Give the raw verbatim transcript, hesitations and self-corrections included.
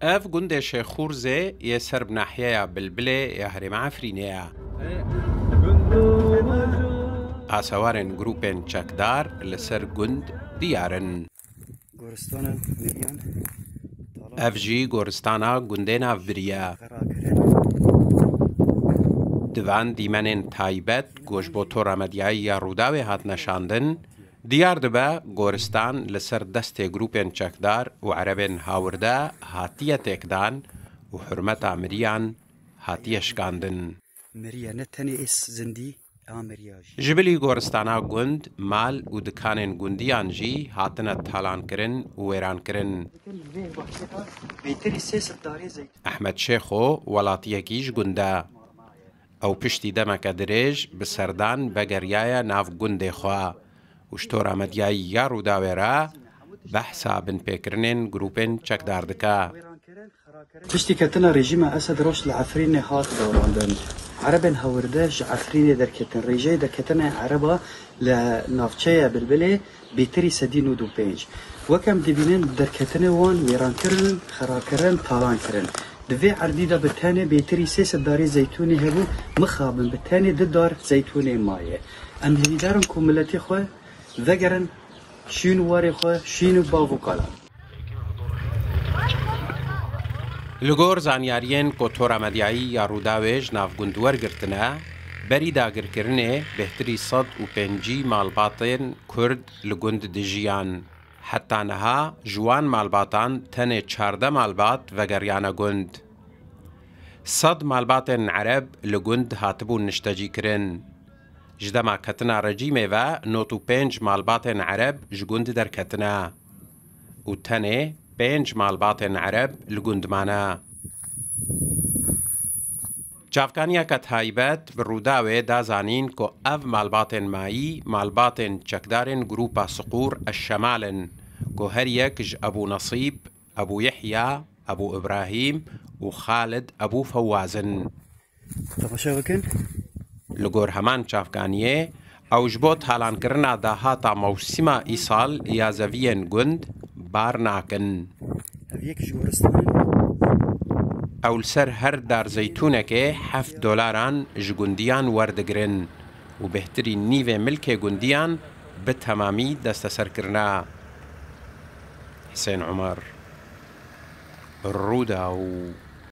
Ev gundê Şêxûrzê yê ser bi nahiyeya Bilbilê ya herêma Efrînê ye. Asewarên grûpên çekdar li ser gund diyar in. Goristana Meriyan. Ev jî goristana gundê navbirî ye. Di van dîmenên taybet ku ji bo tora medyayî ya Rûdawê hatine şandin, diyar dibe goristan li ser destê grûpên çekdar û erebên hawirde hatiye têkdan û hurmeta miriyan hatiye şikandin. Meriye ne tenê ês zindî, a meriya jî. Ji bilî goristana gund, mal û dikanên gundiyan jî hatine talankirin û wêrankirin. Bêtirî sê sed darê zeytûn. Ehmed Şêxo welatiyekî ji gund e. Ew piştî demeke dirêj bi serdan vegeriyaye nav gundê xwe û ji tora medyayî ya Rûdawê re behsa binpêkirinên grûpên çekdar dike. Piştî ketina rejîma Esed roj li Efrînê hat dewrandin. Erebên hewirde ji Efrînê derketin. Rêjeyê derketinê ereba li navçeya Bilbilê bêtirî sedî nod û pênc. Wek em dibînin derketinê wan wêrankirin, xerakirin, talankirin. Di vê erdî de bi tenê bêtirî sê sed darê zeytûnê hebû, mixabin bi tenê du dar zeytûnê maye. Em hêvîdar in ku miletê xwe vegerin şîn û warê xwe, şîn û bav û kalan. Li gor zanyariyên ku Tora Medyayî ya Rûdawê ji nav gund wergirtine, berî dagirkirinê bêhtirî sed û pêncî malbatên Kurd li gund dijiyan. Heta niha ji wan malbatan tenê çardeh malbat vegeriyane gund. Sed malbatên Ereb li gund hatibûn niştecîkirin. Ji dema ketina rejîmê ve nod û pênc malbatên Ereb ji gund derketine û tenê pênc malbatên Ereb li gund mane. Çavkaniyeke taybet bi Rûdawê da zanîn ku ev malbatên mayî malbatên çekdarên grûpa Siqûr Eşşemal in, ku her yek ji Ebû Nesîb, Ebû Yehya, Ebû Ibrahîm û Xalid Ebû Fewaz in. Temaşe bikin. Li gor heman çavkaniyê, ew ji bo talankirina dahata mewsima îsal ya zeviyên gund bar nakin. Ev yek ji goristanan. Ew li ser her dar zeytûnekê heft dolaran ji gundiyan werdigirin û bêhtirî nîvê milkê gundiyan bi temamî desteser kirine. Hisên Umer, Rûdaw.